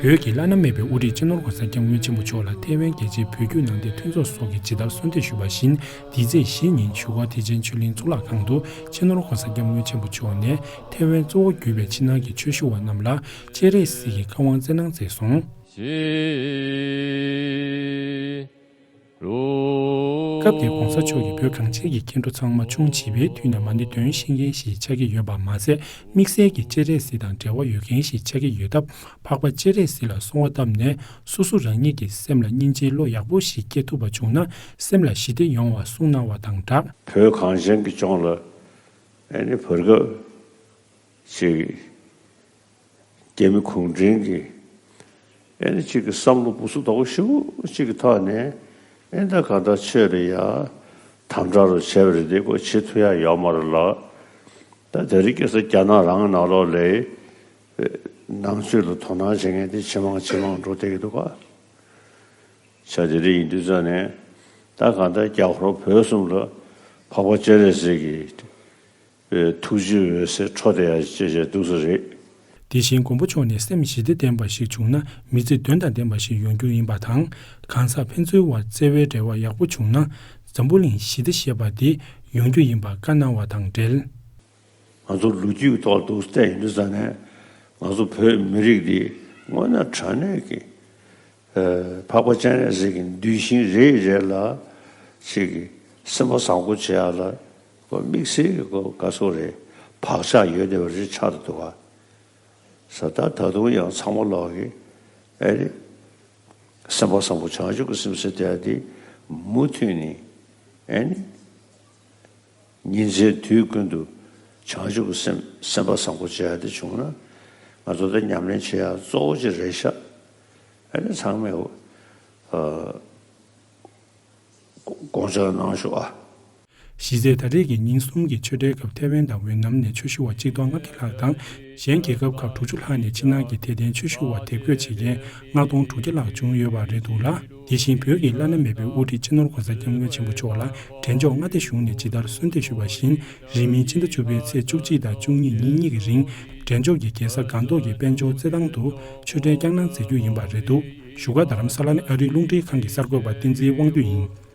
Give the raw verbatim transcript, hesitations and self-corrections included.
བོད་ཀྱི་བླ་ན་མེད་པའི་དབུ་ཁྲིད་སྤྱི་ནོར་༸གོང་ས་༸སྐྱབས་མགོན་ཆེན་པོ་མཆོག་ལ་ཐེ་ཝན་རྒྱལ་སྤྱིའི་བོད་བརྒྱུད་ནང་བསྟན་མཐུན་ཚོགས་སོགས་ཀྱིས་ཇི་ལྟར་གསོལ་འདེབས་ཞུས་པ་བཞིན། འདི་ཚེས་བཞི་ཉིན་བཞུགས་སྒར་ཐེག་ཆེན་ཆོས་གླིང་གཙུག་ལག་ཁང་དུ་སྤྱི་ནོར་༸གོང་ས་༸སྐྱབས་མགོན་ཆེན་པོ་མཆོག་ནས་ཐེ་ཝན་གཙོ་བོ་གྱུར་པའི་ཕྱི་ནང་གི་ཆོས་ཞུ་བ་རྣམས་ལ་སྤྱན་རས་གཟིགས་ཀྱི་བཀའ་དབང་བསྩལ་གནང་མཛད་སོང་། སྐབས་དེར་༸གོང་ས་མཆོག་གིས་བོད་གངས་ཅན་གྱི་སྐྱེ་འགྲོ་ཚང་མ་ཆུང་བྱིས་པའི་དུས་ནས་མ་ཎི་འདོན་ཤེས་མཁན་ཞིག་ཆགས་ཀྱི་ཡོད་པ་མ་ཟད། དམིགས་བསལ་གྱི་སྤྱན་རས་གཟིགས་དང་འབྲེལ་བ་ཡོད་མཁན་ཞིག་ཆགས་ཀྱི་ཡོད་སྟབས། འཕགས་པ་སྤྱན་རས་གཟིགས་ལ་གསོལ་བ་བཏབ་ནས། སོ་སོ་རང་ཉིད་ཀྱི་སེམས་ལ་སྙིང་རྗེའི་བློ་ཡག་པོ་ཞིག་སྐྱེ་ཐུབ་པ་བྱུང་ན། སེམས་ལ་ཞི་བདེ་ཡོང་བ་གསུངས་གནང་བ་དང་སྦྲགས། བོད་གངས་ཅན་གྱི་ལྗོངས་ལ་ཨེ་ནི་བར་སྐབས་ཅིག་རྒྱ་མི་གུང་ཁྲན་གྱི་ཨེ་ནི་གཅིག་གི་བསམ་བློ་སྦུ་སུ་དོག་ཞུ་གཅིག་གི་ཐོག་ནས་ཨེ་ད་ག་ད་ཆོས་རེད་ཡ། དམ་དྲག་རུ་བྱས་པ་རེད་དེ་ཁོ་བྱེད་ཐུབ་ཡ་ཡོད་མ་རེད་ལ། ད་དེ་རིང་ཁ་སང་རྒྱ་ནག་རང་ནང་ལོགས་ལ་ནང་ཆོས་ལ་དོ་སྣང་བྱེད་མཁན་དེ་ཇེ་མང་ཇེ་མང་འགྲོ་བསྡད་ཀྱི་འདུག་ག་ཆ་དེ་རིང་ཡིན་དུས་ཙང་ནས་ད་ག་ད་རྒྱ་ཧོར་བོད་གསུམ་ལ་འཕགས་པ་སྤྱན་རས་གཟིགས་ཀྱི་ཐུགས་རྗེའི་འོད་ཟེར་འཕྲོ་བསྡད་ཡ་ཅེས་བྱས་འདུག་ས་རེད། དེ་བཞིན་མགོན་པོ་མཆོག་ནས་སེམས་ཞི་བདེ་ལྡན་པ་ཞིག་བྱུང་ན་མི་ཚེ་དོན་དང་ལྡན་པ་ཞིག་ཡོང་རྒྱུ་ཡིན་པ་དང་། གང་ཟག་ཕན་ཚུན་བར་བརྩེ་བའི་འབྲེལ་བ་ཡག་པོ་བྱུང་ན་འཛམ་བུ་གླིང་ཞི་བདེ་ཞེས་པ་དེ་ཡོང་རྒྱུ་ཡིན་པ་བཀའ་གནང་བ་དང་འབྲེལ། ང་ཚོ་ལོ་རྒྱུས་ཐོག་ཏུ་བལྟས་ཡིན་དུས་ཙང་ནས་ང་ཚོ་བོད་མི་རིགས་འདི་དངོས་གནས་དྲང་གནས་ཀྱི་འཕགས་པ་སྤྱན་རས་གཟིགས་ཀྱི་གདུལ་ཞིང་རེ་རེ་ལ་ཅིག་གི་སེམས་པ་བཟང་པོ་བྱེད་ཡ་ལ་ཁོ་དམིགས་བསལ་གྱི་ཁོ་དགའ་ཚོར་རེ་བག་ཆགས་ཡོད་བསྡད་པ་རེ་ཆགས་འདུག་ག་ས་ད་ད་དུང་ཡང་ཚང་མ་ལོག་གི་ཨེ་རེད། སེམས་པ་བཟང་པོ་བྱང་ཆུབ་ཀྱི་སེམས་ཟེར་དེ་འདི་མུ་མཐུད་ནས་ཨེ་ནི། ཉིན་མཚན་དུས་ཀུན་ཏུ་བྱང་ཆུབ་ཀྱི་སེམས་སེམས་པ་བཟང་པོ་བྱེད་ཡ་དེ་བྱུང་ན་ང་ཚོ་ད་ཉམས་ལེན་བྱེད་ཡ་གཙོ་བོ་ཅིག་རེད་ཤག་ཨ་ནི་ཚང་མས་ཨ་དགོངས་འཆར་གནང་ཤོག་ཨ། གཞི་རྩའི་ད་རེས་ཀྱི་ཉིན་གསུམ་གྱི་ཆོས་འབྲེལ་སྐབས་ཐེ་ཝན་དང་ཝེ་ནམ་ནས་ཆོས་ཞུ་བ་གཅིག་སྟོང་ལྔ་བརྒྱ་ལྷག་དང་། གཞན་རྒྱལ་ཁབ་ཁག་དྲུག་ཅུ་ལྷག་ནས་ཕྱི་ནང་གི་དད་ལྡན་ཆོས་ཞུ་བ་དེབ་འགོད་བྱེད་མཁན་ལྔ་སྟོང་དྲུག་བརྒྱ་ལྷག་བྱུང་ཡོད་པ་རེད་འདུག་ལ། དེ་བཞིན་བོད་ཀྱི་བླ་ན་མེད་པའི་དབུ་ཁྲིད་སྤྱི་ནོར་༸གོང་ས་༸སྐྱབས་མགོན་ཆེན་པོ་མཆོག་ལ་འབྲས་ལྗོངས་མངའ་སྡེ་གཞུང་ནས་ཇི་ལྟར་གསོལ་འདེབས་ཞུས་པ་བཞིན། རིང་མིན་ཕྱི་ཟླ་བཅུ་པའི་ཚེས་བཅུ་གཅིག་དང་བཅུ་གཉིས་ཉིན་གཉིས་ཀྱི་རིང་འབྲས་ལྗོངས་ཀྱི་རྒྱལ་ས་སྒང་ཏོག་གི་དཔལ་འབྱོར་རྩེད་ཐང་དུ་ཆོས་འབྲེལ་བསྐྱངས་གནང་མཛད་རྒྱུ་ཡིན་པ་རེད་འདུག་བཞུགས་སྒར་རྡ་རམ་ས་ལ་ནས་ཨ་རིའི་རླུང་འཕྲིན་ཁང་གི་གསར་འགོད་པ་བསྟན་འཛིན་དབང་འདུས་ཡིན།